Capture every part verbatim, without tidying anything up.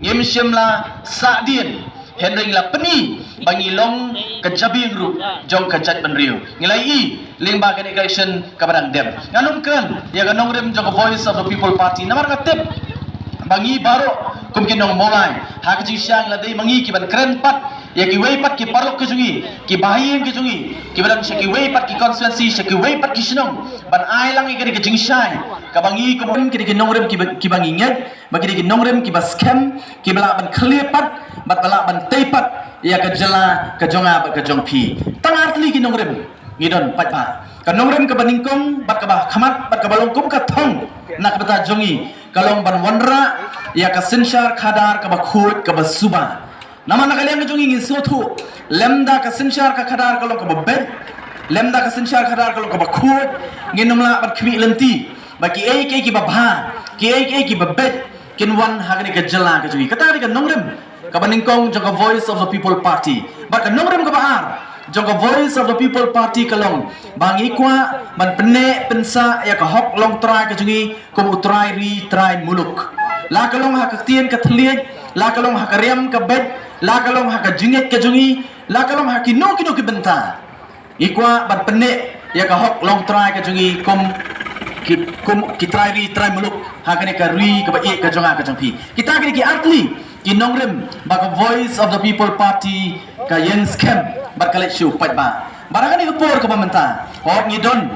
Im shym la sahdien, hynrei ngi la pyni ba ngi long ka jabieng ruh jong ka jaitbynriew. Ngi la ïohi lyngba kane ka election kaba dang dep. Ngan ym kren ïa ka nongrim jong ka Voice of the People Party namar nga tip ba ngi baroh kum ki nong Mawlai ha ka jingshisha ngi la dei ma ngi ki ban kren pat ïa kiwei pat ki paralok ka jong ngi, ki bahaïing ka jong ngi, kiba dang sha kiwei pat ki constituency, sha kiwei pat ki shnong, ban ai lang ïa kane ka jingshai kaba ngi kum ki dei ki nongrim kiba, kiba ngi ngeit ba ki dei ki nongrim kiba skhem, kiba lah ban khlieh pat bad ba lah ban tei pat ïa ka jylla ka jong nga bad ka jong phi. Tang artylli ki nongrim ngi don paidbah. Ka nongrim kaba nyngkong bad kaba khmat bad kaba long kum ka thong na ka bynta jong ngi ka long ban wanrah ïa ka synshar khadar kaba khuid kaba suba. Namar na ka liang ka jong ngi ngin sngewthuh, lymda ka synshar ka khadar ka long kaba beit, lymda ka synshar khadar ka long kaba khuid, ngin ym lah ban khmih lynti ba kiei kiei kiba bha, kiei kiei kiba beit kin wan ha kane ka jylla ka jong ngi. Kata ka dei ka nongrim kaba nyngkong jong ka Voice of the People Party. Bad ka nongrim kaba ar jong ka Voice of the People Party ka long ba ngi kwah ban pynneh pynsah ïa ka hok longtrai ka jong ngi kum u trai ri trai muluk. La ka long ha ka ktien ka thylliej, la ka long ha ka riam ka beit, la ka long ha ka jingngeit ka jong ngi, la ka long ha kino kino ki bynta, ngi kwah ban pynneh ïa ka hok longtrai ka jong ngi kum ki, kum ki trai ri trai muluk ha kane ka ri kaba ïeit ka jong nga ka jong phi. Kita kine ki artylli ki nongrim ba ka Voice of the People Party ka ïeng skhem bad ka leit sha u paidbah. Bad ha kane ka por kaba mynta, hok ngi don,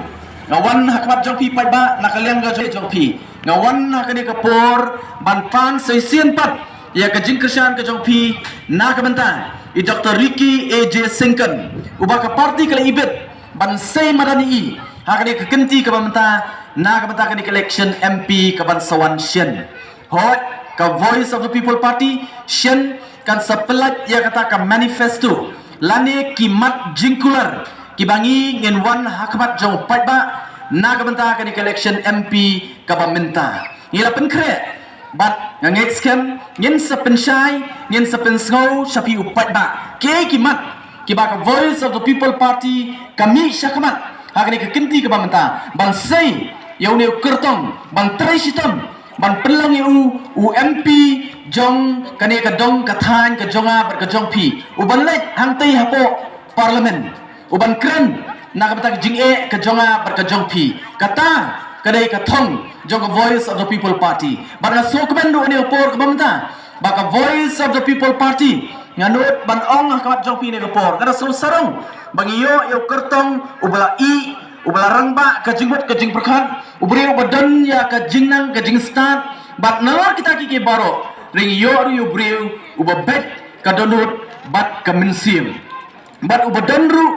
nga wan ha khmat jong phi paidbah na ka liang ka jong phi, nga wan ha kane ka por ban pan sa shisien pat ïa ka jingkyrshan ka jong phi na ka bynta i Doctor Ricky A J Syngkon, uba ka party ka la ibit ban sei madan ïa i ha kane ka kynti kaba mynta na ka bynta kane ka election M P kaban sa wan shen. Hooid, ka Voice of the People Party shen kan sa pyllait ïa kata ka manifesto lane ki mat jingkular kiba ngi ngin wan ha khmat jong u paidbah na ka bynta kane ka election M P kaba mynta. Ngi la pynkhreh bad nga ngeit skhem ngin sa pynshai, ngin sa pynsngew sha phi u paidbah kiei ki mat kiba ka Voice of the People Party ka mih shakhmat ha kane ka kynti kaba mynta ban sei ïa une u kyrtong ban trei shitom ban pynlong ïa u u M P jong kane ka dong ka thaiñ ka jong nga bad ka jong phi, u ban leit hangtei hapoh Parliament, u ban kren na ka bynta ka jingeh ka jong nga bad ka jong phi. Kata ka dei ka thong jong ka Voice of the People Party. Bad nga sngewkmen ruh ha kane ka por kaba mynta ba ka Voice of the People Party, nga nud ban ong ha khmat jong phi ha kane ka por, ka da sngew sarong ba ngi ïoh ïa u kyrtong uba la ïeh, uba la rangbah ka jingmut ka jingpyrkhat, u briew uba don ïa ka jingnang ka jingstad. Bad nalor kita ki, ki baroh, ngi ïoh ruh ïa u briew uba beit ka dohnud bad ka mynsiem, bad uba don ruh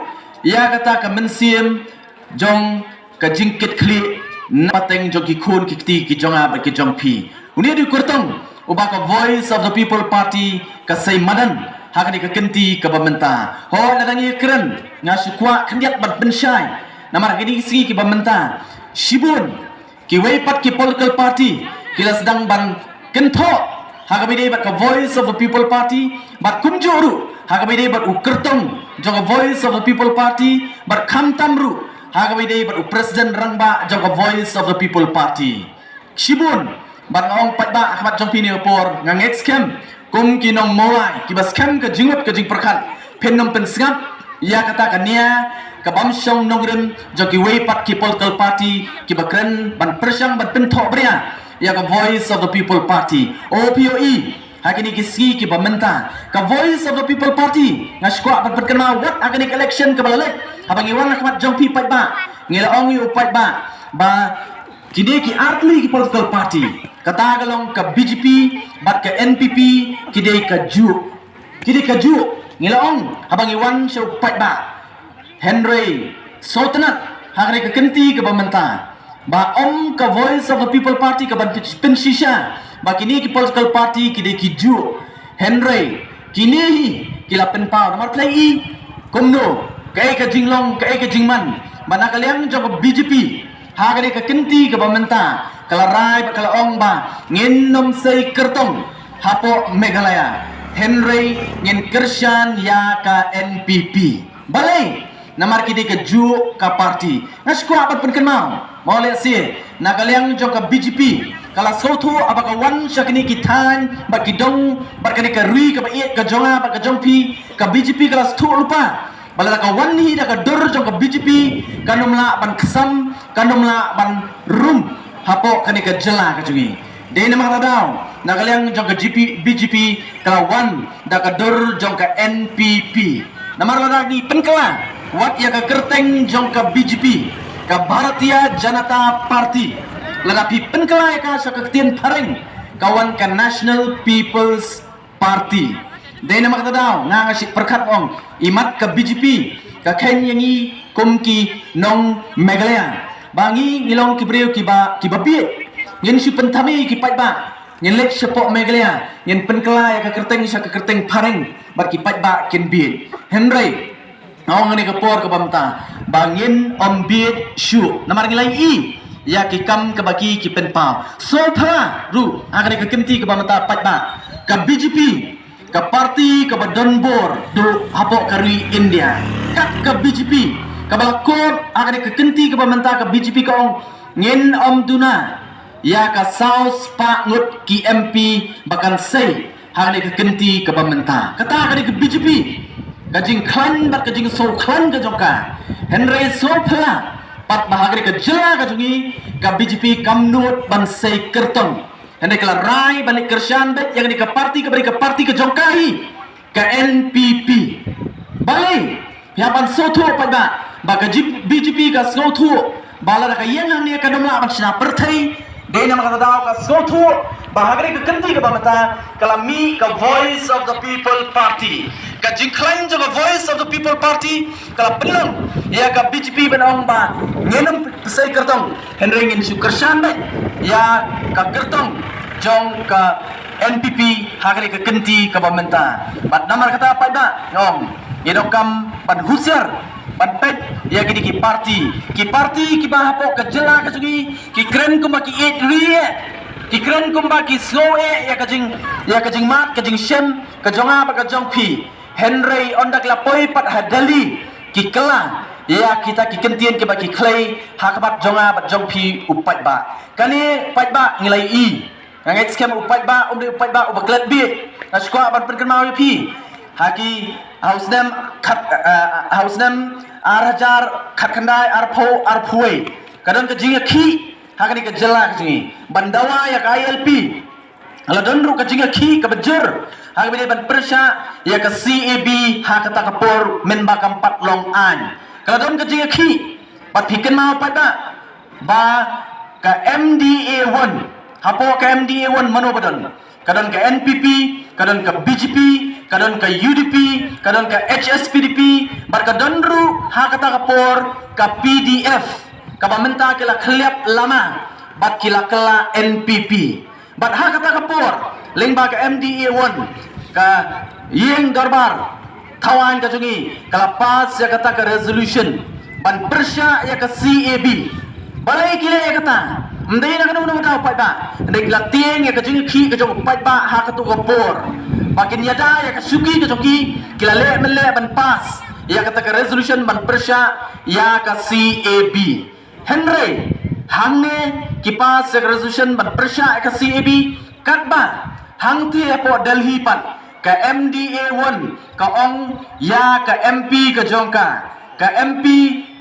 ïa kata ka mynsiem jong ka jingkitkhlieh na pateng jong ki khun ki kti ki jong nga bad ki jong phi. Une u dei u kyrtong uba ka Voice of the People Party ka sei madan ha kane ka kynti kaba mynta. Hooid, lada ngi kren, nga shu kwah khyndiat ban pynshai namar ha kine ki sngi kiba mynta shibun kiwei pat ki political party ki la sdang ban kynthoh ha kaba ïadei bad ka Voice of the People Party, bad kumjuh ruh ha kaba ïadei bad u kyrtong jong ka Voice of the People Party, bad khamtam ruh ha kaba ïadei bad u president rangbah jong ka Voice of the People Party. Shibun, bad nga ong paidbah ha khmat jong phi ha kane ka por, nga ngeit skhem kum ki nong Mawlai kiba skhem ka jingmut ka jingpyrkhat, phin ym pynsngap ïa kata ka nia ka bym shong nongrim jong kiwei pat ki political party kiba kren ban pyrshang ban pynthohbria ïa ka Voice of the People Party. O phi ïohi ha kine ki sngi kiba mynta, ka Voice of the People Party, nga shu kwah ban pynkynmaw wat ha kane ka election kaba la leit, haba ngi wan ha khmat jong phi paidbah, ngi la ong ïa u paidbah ba kine ki artylli ki political party, kata ka long ka B J P bad ka N P P, ki dei kajuh. Ki dei kajuh, ngi la ong haba ngi wan sha u paidbah. Hynrei sngewtynnat ha kane ka kynti kaba mynta ba ym ka Voice of the People Party kaban pynshisha ba kine ki political party ki dei kijuh. Hynrei kine hi ki la pynpaw namar phi la ïohi kumno, kaei ka jinglong, kaei ka jingman, ba na ka liang jong ka B J P ha kane ka kynti kaba mynta ka la rai bad ka la ong ba ngin ym sei kyrtong hapoh Meghalaya, hynrei ngin kyrshan ïa ka N P P. Balei? Namar ki dei kajuh ka party. Nga shu kwah ban pynkynmaw, mo lehse na ka liang jong ka B J P Ka la sngewthuh haba ka wan sha kine ki thaiñ bad ki dong bad kane ka ri kaba ïeit ka jong nga bad ka jong phi, ka B J P ka la sngewthuh lypa ba lada ka wan hi da ka dur jong ka B J P, kan ym lah ban ksam, kan ym lah ban rum hapoh kane ka jylla ka jong ngi. Dei namar kata daw, na ka liang jong ka G P, B J P ka la wan da ka dur jong ka N P P. Namar lada ngi pynkylla wat ïa ka kyrteng jong ka B J P, ka Bharatiya Janata Party, lada phi pynkylla ïa ka sha ka ktien phareng, ka wan ka National People's Party. Dei namar kata daw nga nga shu pyrkhat ong, imat ka B J P ka kheiñ ïa ngi kum ki nong Meghalaya ba ngi ngi long ki briew kiba kiba bieit. Ngin shu pynthame ki paidbah, ngin leit shapoh Meghalaya, ngin pynkylla ïa ka kyrteng sha ka kyrteng phareng bad ki paidbah kin bieit. Hynrei nga ong ha kane ka por kaba mynta ba ngin ym bieit shuh namar ngi la ïohi ïa ki kam kaba ki ki pynpaw. Sngewphylla ruh ha kane ka kynti kaba mynta paidbah, ka B J P ka party kaba don bor duh hapoh ka ri India. Kat ka B J P kaba la kut ha kane ka kynti kaba mynta, ka B J P ka ong ngin ym duna ïa ka saw spah ngut ki M P ba kan sei ha kane ka kynti kaba mynta. Kata ka dei ka B J P, ka jingkhlaiñ bad ka jingsngewkhlaiñ ka jong ka. Hynrei sngewphylla pat ba ha kane ka jylla ka jong ngi, ka B J P kam nud ban sei kyrtong. Hynrei ka la rai ban leit kyrshan beit ïa kane ka party kaba dei ka party ka jong ka hi, ka N P P. Balei? Phi hap ban sngewthuh paidbah ba ka G-, B J P ka sngewthuh ba lada ka ïeng hangne kan ym lah ban shna pyrthei. Dei namar kata daw ka sngewthuh ba ha kane ka kynti kaba mynta ka la mih ka Voice of the People Party. Ka jingkhlaiñ jong ka Voice of the People Party ka la pynlong ïa ka B J P ban ong ba ngin ym sei kyrtong, hynrei ngin shu kyrshan beit ïa ka kyrtong jong ka N P P ha kane ka kynti kaba mynta. Bad namar kata paidbah nga ong, ngi donkam ban husiar ban peit ïa kine ki party, ki party kiba hapoh ka jylla ka jong ngi ki kren kumba ki ïeit ri eh, ki kren kumba ki sngew eh ïa ka jing, ïa ka jingmad ka jingshem ka jong nga bad ka jong phi. Hynrei ynda ki la poi pat ha Delhi ki kylla ïa kita ki kyntien kiba ki khlei ha khmat jong nga bad jong phi u paidbah. Kane paidbah ngi la ïohi. Nga ngeit skhem u paidbah um dei u paidbah uba klet bieit. Nga shu kwah ban pynkynmaw ïa phi, ha ki, ha u snem khat, eh, ha u snem ar hajar khatkhyndai arphew arphew wei ka don ka jingïakhih ha kane ka jylla ka jong ngi ban dawa ïa ka I L P. La don ruh ka jingïakhih kaba jur ha kaba dei ban pyrshah ïa ka C A B ha kata ka por mynba kam pat long aiñ. Ka la don ka jingïakhih. Bad phi kynmaw paidbah ba ka M D A one, hapoh ka M D A one mano ba don? Ka don ka N P P, ka don ka B J P, ka don ka U D P, ka don ka H S P D P, bad ka don ruh ha kata ka por ka P D F, kaba mynta ki la khylliap lama bad ki la kylla N P P. Bad ha kata ka por lyngba ka M D A one, ka ïing dorbar thawaiñ ka jong ngi ka la pass ïa kata ka resolution ban pyrshah ïa ka C A B. Balei ki leh ïa kata? Ym dei na kano kano ka daw paidbah, hynrei ki la tieng ïa ka jingïakhih ka jong u paidbah ha kato ka por ba kin ïada ïa ka shuki ka jong ki, ki la leh mynleh ban pass ïa kata ka resolution ban pyrshah ïa ka C A B. Hynrei hangne ki pass ïa ka resolution ban pyrshah ïa ka C A B, katba hangtei hapoh Delhi pat ka M D A one ka ong ïa ka M P ka jong ka, ka M P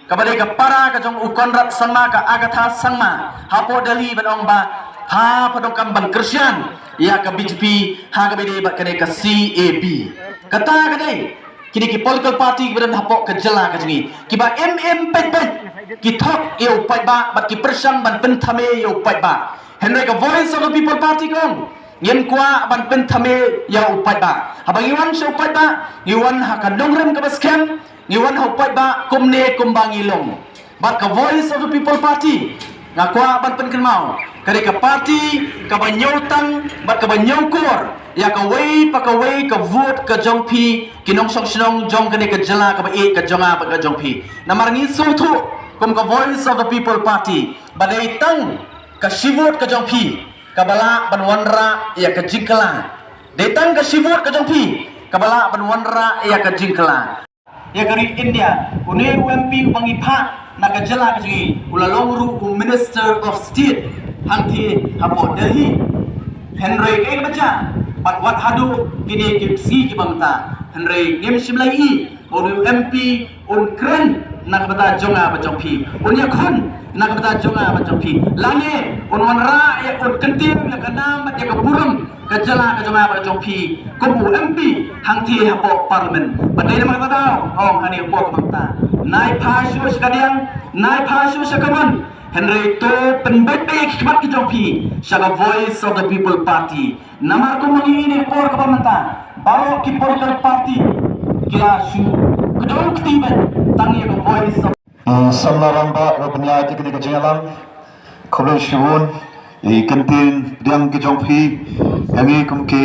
kaba dei ka para ka jong u Conrad Sangma, ka Agatha Sangma, hapoh Delhi ban ong ba pha, pha donkam ban kyrshan ïa ka B J P ha kaba dei bad ka dei ka C A B. Kata ka dei kine ki political party kiba don hapoh ka jylla ka jong ngi kiba im im peit peit, ki thok ïa u paidbah bad ki pyrshang ban pynthame ïa u paidbah. Hynrei ka Voice of the People Party ka ong ngim kwah ban pynthame ïa u paidbah. Haba ngi wan sha u paidbah ngi wan ha ka nongrim kaba skhem, ngi wan ha u paidbah kumne kumba ngi long. Bad ka Voice of the People Party nga kwah ban pynkynmaw ka dei ka party kaba ñiewtang bad kaba ñiewkor ïa kawei pa kawei ka vote ka jong phi, ki nongshong shnong jong kane ka jylla kaba ïeit ka jong nga bad ka jong phi. Namar ngi sngewthuh kum ka Voice of the People Party ba dei tang ka shi vote ka jong phi kaba lah ban wanrah ïa ka jingkylla. Dei tang ka shi vote ka jong phi kaba lah ban wanrah ïa ka jingkylla. Ïa ka ri India, une u M P uba ngi phah na ka jylla ka jong ngi u la long ruh u Minister of State. hangthie hapoh Delhi. Hynrei kaei kaba jia, bad wat haduh kine ki sngi kiba mynta, hynrei ngim shym la ïohi ba une u M P un kren na ka bynta jong nga bad jong phi, un ïakhun na ka bynta jong nga bad jong phi, lane un wanrah ïa, un kyntiew ïa ka nam bad ïa ka burom ka jylla ka jong nga bad jong phi kum u M P hangthie hapoh Parliament. Bad dei namar kata daw nga ong ha kane ka por kaba mynta, nai phai shuh sha ka diang, nai phai shuh sha ka mon, hynrei to pynbeit beit ïa ki khmat ki jong phi sha ka Voice of the People Party. Namar kumba ngi ïohi ha kane ka por kaba mynta, baroh ki political party ki la shu kdew kti beit tang ïa ka Voice of Samla Rangbah ba pynïaid ïa kane ka jingïalang. Khublei shibun ïa ki kyntien pdiang ki jong phi ïa ngi kum ki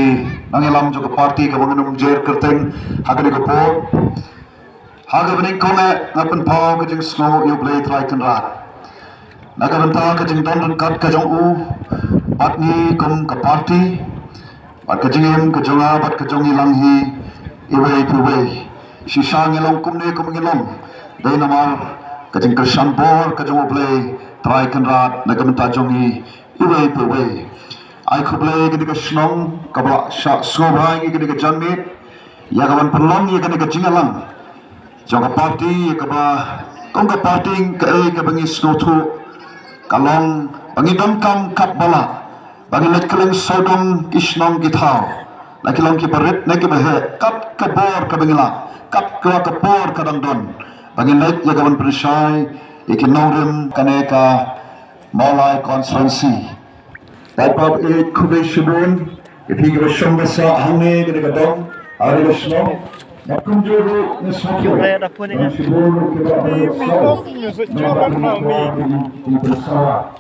nongïalam jong ka party kaba ngin ym jer kyrteng ha kane ka por. Ha kaba nyngkong eh nga pynpaw ka jingsngew ïa U Blei Trai Kynrad na ka bynta ka jingdon ryngkat ka jong u bad ngi kum ka party. Bad ka jingim ka jong nga bad ka jong ngi lang hi iwei pa iwei. Shisha ngi long kumne kum ngi long dei namar ka jingkyrshan bor ka jong U Blei Trai Kynrad na ka bynta jong ngi iwei pa iwei. Ai khublei ïa kane ka shnong kaba la shah sngewbha ïa kane ka janmiet ïa ka ban pynlong ïa kane ka jingïalang jong ka party, ïa kaba kum ka party kaei kaba ngi sngewthuh ka long ba ngi donkam katba lah ba ngin leit kylleng sawdong ki shnong ki thaw, la ki long kiba rit ne kiba heh, kat ka bor kaba ngi lah, kat ka por ka dang don ba ngin leit ïa ka ban pynshai ïa ki nongrim kane ka Mawlai constituency. Paidbah, eh, khublei shibun ïa phi kiba shong ba sah hangne kane ka dong, hangne ka shnong. Nga kumjuh ruh nga sngewthuh ba shibun ruh kiba ïa sah.